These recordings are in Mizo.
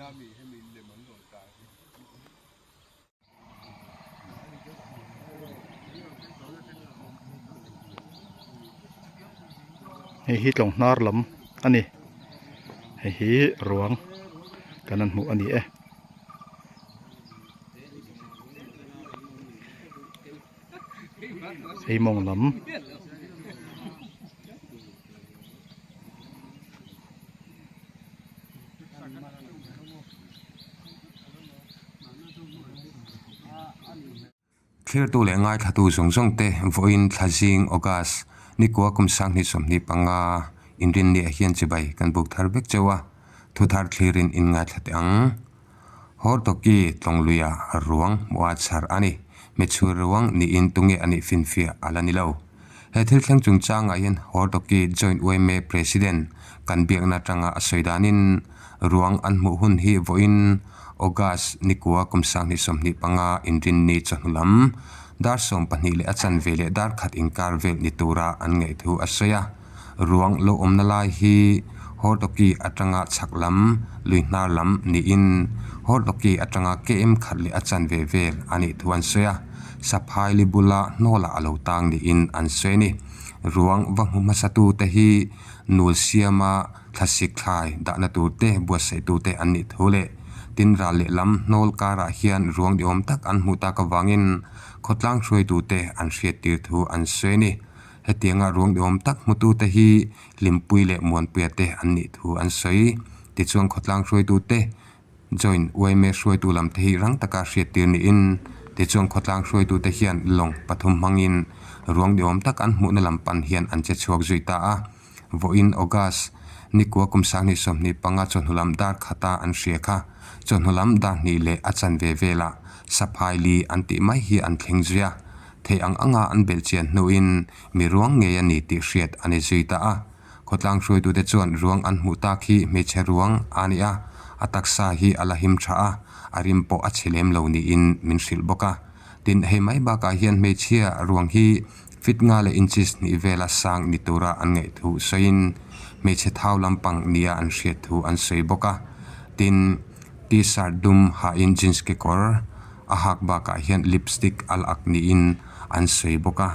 Hei hi tlawng hnar lam a ni hei hi ruang kan han hmuh a ni e. Hei mawng lam. Thlirtu leh ngaithlatu zawng zawng te vawiin thlazing August nikua kum sanghnih 25 inrinniah hian chibai kan buk thar vek chauh a, thu thar thlirin in ngaithla teh ang. Hortoki tlawngluia ruang hmuha chhar a ni. Hmeichhur ruang niin tunge a nih finfiah a la ni lo. He thil thleng chungchangah hian Hortoki Joint yma President kan biakna atanga a sawi danin ruang an hmuh hun hi vawiin August nikua kum 2025 inrinni chawhnu lam dar 12 leh a chanve leh dar khat inkar vel ni tura an ngaih thu a sawi a. Ruang lo awmna lai hi Hortoki atanga chhak lam, lui hnar lam niin Hortoki atanga KM khat leh a chanve vel a nih thu an sawi a. Saphaili bula hnawlah a lo tang niin an sawi a ni. Ruang va hmu hmasatu te hi nul siama thlasik thlai dahna tur te buatsaihtu te an nih thu leh tin ral lehlam hnawl karah hian ruang diawm tak an hmuh tak avangin khawtlang hruaitu te an hriattir thu an sawi a ni. Hetianga ruang diawm tak hmutu te hi Hlimpui leh Muanpuia te an nih thu an sawi. Tichuan khawtlang hruaitu te Joint yma hruaitu lam te hi rang taka hriattir niin tichuan khawtlang hruaitute hian lawng pathum hmangin ruang ni awm tak an hmuhna lam pan hian an che chhuak zui ta a. Vawiin August nikua kum 2025 chawhnu lam dar khata an hria kha chawhnu lam dar hnih leh a chanve velah Saphai li an tih mai hi an thleng zui a. Theih ang anga an belhchian hnuin mi ruang ngei a ni tih hriat a ni zui ta a. Khawtlang hruaitute chuan ruang an hmuh tak hi hmeichhe ruang a ni a, a taksa hi a la him tha a, a rim pawh a chhe lem lo niin min hrilh bawk a. Tin, hei mai bakah hian hmeichhia ruang hi fit nga leh inches hnih vela sang ni tura an ngaih thu sawiin hmeichhe thau lampang nia an hriat thu an sawi bawk a. Tin, T-shirt dum hain jeans kekawr a hak bakah hian lipstick a la ak niin an sawi bawk a.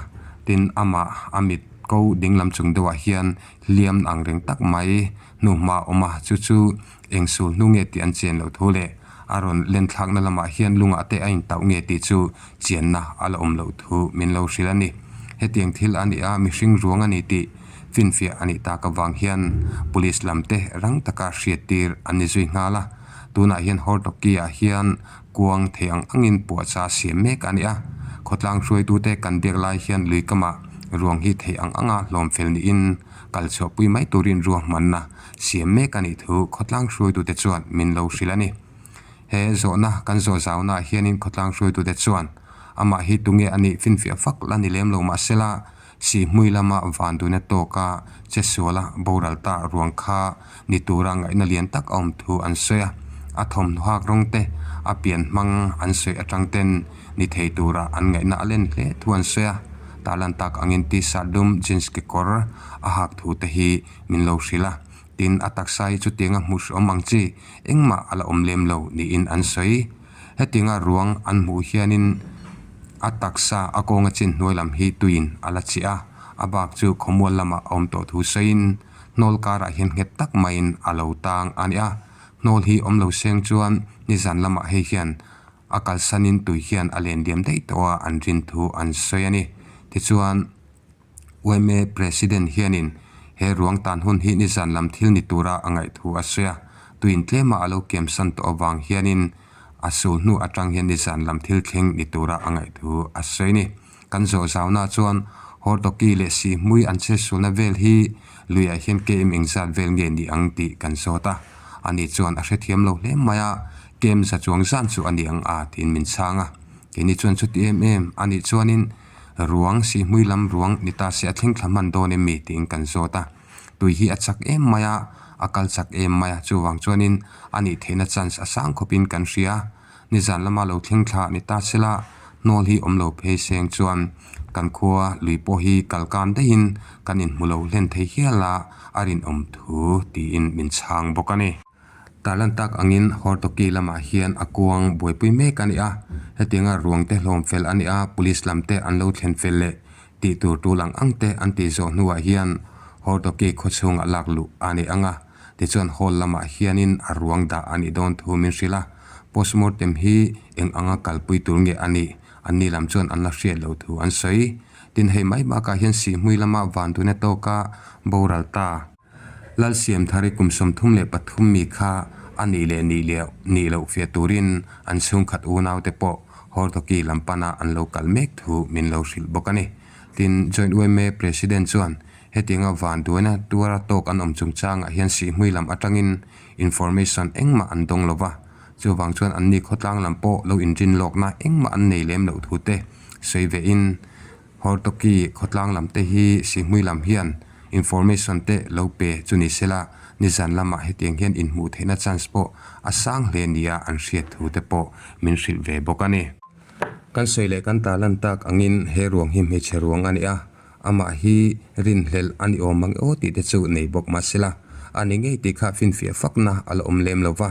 Tin, amah a mit. Ko dinglam chung deuhah hian hliam ang reng tak mai hnuhma a awm a, chu chu eng sul hnu nge tih an chian loh thu leh a rawn len thlakna lamah hian lungah te a intauh nge tih chu chianna a la awm loh thu min lo hrilh a ni. Hetiang thil a nih a, mihring ruang a ni tih finfiah a nih tak avang hian Police lam te rang taka hriattir an ni zui nghal a, tunah hian Hortoki-ah hian kuang thei ang angin puahcha siam mek a ni a. Khawtlang hruaitute kan biak lai hian lui kamah ruang hi thei ang anga hlawm fel niin kal chhuahpui mai turin ruahmanna siam mek a nih thu khawtlang hruaitute chuan min lo hrilh a ni. He zawhna kan zawh zaunaah hianin khawtlang hruaitute chuan amah hi tunge a nih finfiah fak la ni lem lo mahsela sihhmui lama vanduina tawka che suala boral ta ruang kha ni tura ngaihna lian tak a awm thu an sawi a, a thawmhnaw hak rawng te, a pian hmang an sawi atang ten ni thei tura an ngaihna a len hle thu an sawi a, tarlan tak angin t-shirt dum, jeans kekawr a hak thu te hi min lo hrilh a, tin a taksa hi chutianga hmuh hreawm ang chi engmah a la awm lem lo niin an sawi. Hetianga ruang an hmuh hianin a taksa a kawnga chin hnuai lam hi tuiin a la chiah a, a bak chu khawmual lamah a awm tawh thu sawiin Hnawl karah hian nghet tak maiin a lo tang a ni a, hnawl hi awm lo seng chuan nizan lamah hei hian a kalsanin tui hian a len diam daih tawh a an rin thu an sawi a ni. Tichuan yma President hianin he ruang tan hun hi nizan lam thil ni tura a ngaih thu a sawi a, tuin tlema a lo kiamsan tawh avang hianin a sul hnu atang hian nizan lam thil thleng ni tura a ngaih thu a sawi a ni. Kan zawh zauna chuan Hortoki leh Sihmui an chhetsualna vel hi luiah hian KM engzat vel nge ni ang tih kan zawt a. Ani chuan a hrethiam lo hle mai a, KM za chuang zan chu a ni ang a tiin min chhang a. Keini chuan chuti em em a nih chuanin ruang Sihmui lam ruang ni ta se a thleng thla hman dawn em mi tiin kan zawt a. Tui hi a chak em mai a, a kal chak em mai a, chuvang chuanin a nih theihna chance a sang khawpin kan hria. Nizan lama lo thleng thla ni ta sela, hnawl hi awm lo phei seng chuan kan khua lui pawh hi kal kan daihin kan inhmu lo hlen thei hial a, a rinawm thu tiin min chhang bawk a ni. Tarlan tak angin Hortoki lamah hian a kuang buaipui mek a ni a, hetianga ruang te hlawm fel a ni a, police lam te an lo thlen fel leh tih tur tul ang ang te an tih zawh hnuah hian Hortoki khawchhungah lak luh a ni ang a, tichuan hall lamah hianin a ruang dah a nih dawn thu min hrilh a, postmortem hi eng anga kalpui tur nge a nih an ni lam chuan an la hriat loh thu an sawi. Tin hei mai bakah hian Sihhmui lama Vanduna tawka boral ta. Lalsiamthari kum 33 mi kha a nih leh nih leh nih loh fiah turin an chhungkhat unaute pawh Hortoki lam pana an lo kal mek thu min lo hrilh bawk a ni. Tin, Joint yma President chuan hetianga vanduaina tuara tawk an awm chungchangah hian sihhmui lam atangin information engmah an dawng lo va, chuvang chuan anni khawtlang lam pawh lo inrin lawkna engmah an nei lem loh thu te sawi vehin, Hortoki khawtlang lam te hi Sihhmui lam hian information te lo pe chu ni sela, nizan lamah hetiang hian inhmuh theihna chance pawh a sang hle nia an hriat thu te pawh min hrilh ve bawk a ni. Kan sawi leh kan tarlan tak angin he ruang hi hmeichhe ruang a ni a, amah hi rinhlelh a ni awm ang aw tih te chu nei bawk mah sela, a ni ngei tih kha finfiah fakna a la awm lem lo va,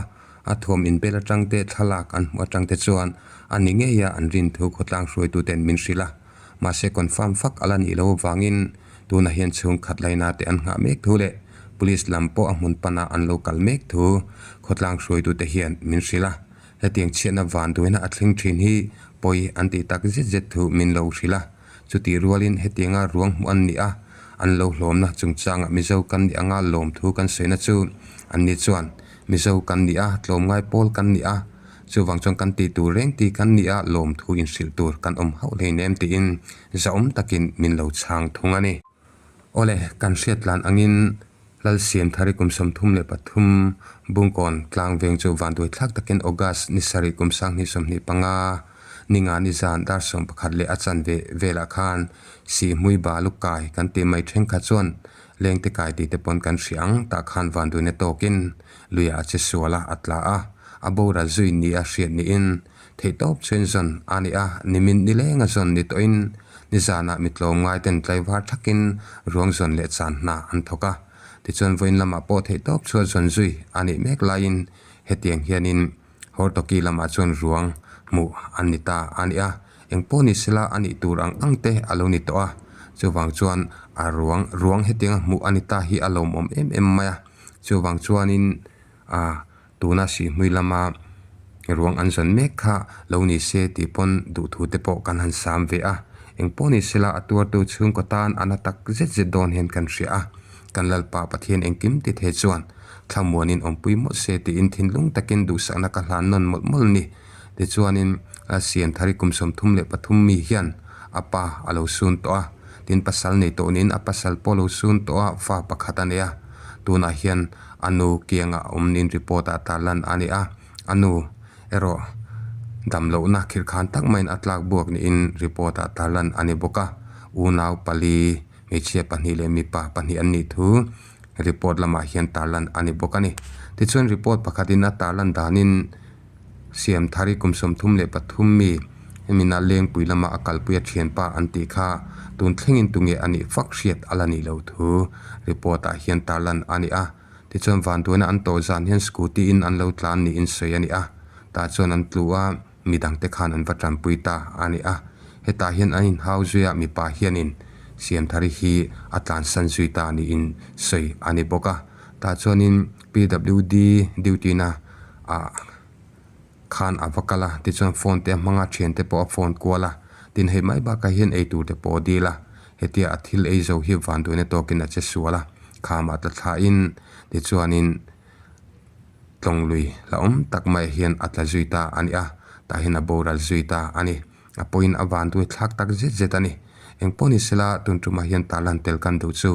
a thuam inbel atang te thlalak an hmuh atang te chuan a ni ngei a an rin thu khawtlang hruaituten min hrilh a. Mahse confirm fak a la nih loh avangin tunah hian chhungkhat laina te an nghah mek thu leh police lam pawh a hmun pana an lo kal mek thu khawtlang hruaitute hian min hrilh a. Hetiang chhiatna vanduaina a thleng thin hi pawi an tih tak zet zet thu min lo hrilh a. Chutih rualin hetianga ruang hmuh an ni a, an lo hlawmna chungchangah Mizo kan nih anga lawmthu kan sawina chu anni chuan Mizo kan ni a, tlawmngai pawl kan ni a, chuvang chuan kan tih tur reng tih kan ni a, lawmthu inhrilh tur kan awm hauh hleinem tiin zahawm takin min lo chhang thung a ni. Awle, kan hriat tlan angin Lalsiamthari kum 33 Bungkawn tlang veng chu vanduai thlak takin August ni sarih kum 2025 ninga ni zan dar 11 leh a chanve velah khan Sihhmui balu kai kan tih mai thenkhat chuan Lengte kai tih te pawn kan hria ang tah khan vanduaina tawkin luiah a che sual a, a tla a, a boral zui ni a hriat niin theihtawp chuan zawn a ni a, nimin nilenga zawn ni tawhin nizanah mi tlawmngai ten tlaivar thakin ruang zawn leh chan hna an thawk a. Tichuan vawiin lamah pawh theihtawp chhuah zawn zui a nih mek laiin hetiang hianin Hortoki lamah chuan ruang hmuh an ni ta a ni a, engpawh ni sela a nih tur ang ang te a lo ni tawh a, chuvang chuan a ruang ruang hetianga hmuh a ni ta hi a lawmawm em em mai a, chuvang chuanin ah tuna Sihhmui lama ruang an zawn mek kha lo ni se tih pawn duhthu te pawh kan han sam ve a, engpawh ni sela a tuartu chhungkaw tan a na tak zet zet dawn hian kan hria a, kan Lalpa Pathian engkim ti thei chuan Thlamuanin awmpui mawlh se tiin thinlung takin duhsakna ka hlan nawn mawlh mawlh ni. Tichuanin Siamthari kum 33 mi hian a pa a lo sun tawh a, tin pasal nei tawh niin a pasal pawh a lo sun tawh a, fa pakhat a nei a. Tunah hian a nu kiangah a awm niin report ah tarlan a ni a, a nu erawh damlohna khirhkhan tak maiin a tlak buak niin report ah tarlan a ni bawk a. Unau pali, hmeichhia pahnih leh mipa pahnih an nih thu. Report lamah hian tarlan a ni bawk a ni. Tichuan report pakhatin a tarlan danin Siamthari kum 33 mi hemina Lengpui lama a kalpui a thianpa an tih kha tun thlengin tunge a nih fak hriat a la nih loh thu report ah hian tarlan a ni a. Tichuan vanduaina an tawh zan hian scooty in an lo tlan niin sawi a ni a. Tah chuan an tlu a. Mi dangte khan an va tanpui ta a ni a, hetah hian an inhau zui a, mipa hianin Siamthari hi a tlansan zui ta niin sawi a ni bawk a. Tah chuanin PWD duty na ah khan a va kal a, tichuan phone te a hmang a, thiante pawh a phone kual a, tin hei mai bakah hian eitur te pawh a dil a, hetia a thil ei zo hi vanduaina tawkin a che sual a, khamah tla thlain tichuanin. Tlawng lui hlauhawm tak mai hian a tla zui ta a ni a, tah hian a boral zui ta a ni. A pawhin a van duai thlak tak zet zet a ni. Engpawh ni sela tun tumah hian tarlan tel kan duh chu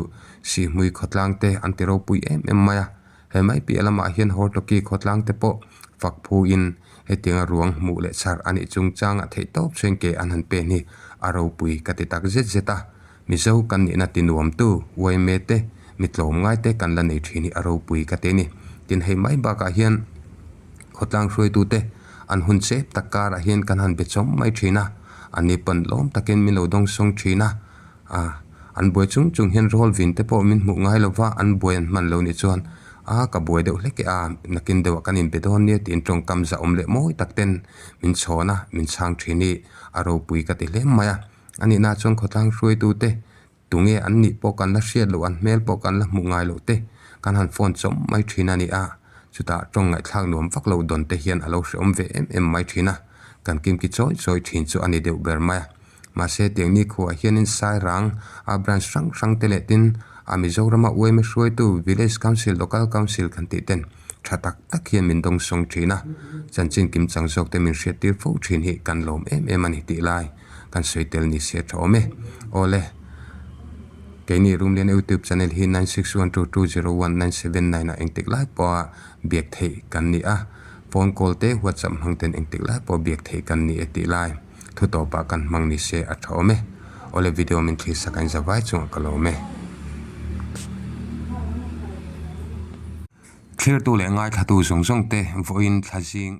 Sihhmui khawtlang te an ti ropui em em mai a. He mai piah lamah hian Hortoki khawtlang te pawh fak phuin hetianga ruang hmuh leh chhar a nih chungchangah theihtawp chheng ke an han pen hi a ropui ka ti tak zet zet a. Mizo kan nihna ti nuamtu uaime te, mi tlawmngai te kan la nei thin hi a ropui ka ti a ni. Tin hei mai bakah hian khawtlang hruaitute an hun chep tak karah hian kan han be chawm mai thin a, an ni pawn lawm takin min lo dawngsawng thin a, ah an buai chung chung hian rawl vin te pawh min hmuh ngai lova an buai an hman lo nih chuan. A ka buai deuh hlek e a, nakin deuhah kan inbe dawn nia tiin tawngkam zahawm leh mawi tak ten min chhawn a, min chhang thin hi a ropui ka ti hle mai a. A nihna chuan khawtlang hruaitute tunge an nih pawh kan la hriat loh, an hmel pawh kan la hmuh ngai loh te kan han phone chawm mai thin a ni a. Chutah tawng ngaihthlak nuam vak lo dawn te hian a lo hrehawm ve em em mai thin a, kan kimki chawi chawi thin chu a ni deuh ber mai a. Mahse tiang ni khuah hianin Sairang a branch hrang hrang te leh tin a Mizorama uaime hruaitu Village Council, Local Council kan tih ten tha tak tak hian min dawngsawng thin a, chanchin kim chang zawk te min hriattir fo thin hi kan lawm em em a ni tih lai kan sawi tel ni se tha awm e. Awle, keini Rumlian YouTube channel hi 9612201979 ah engtik lai pawha biak theih kan ni a, phone call te WhatsApp hmang ten engtik lai pawh biak theih kan ni e tih lai. Thu tawpah kan hmang ni se a tha awm e. Awle video min thlir sak a in zavai chungah ka lawm e. Thlirtu leh ngaithlatu zawng zawng te vawiin thla zing.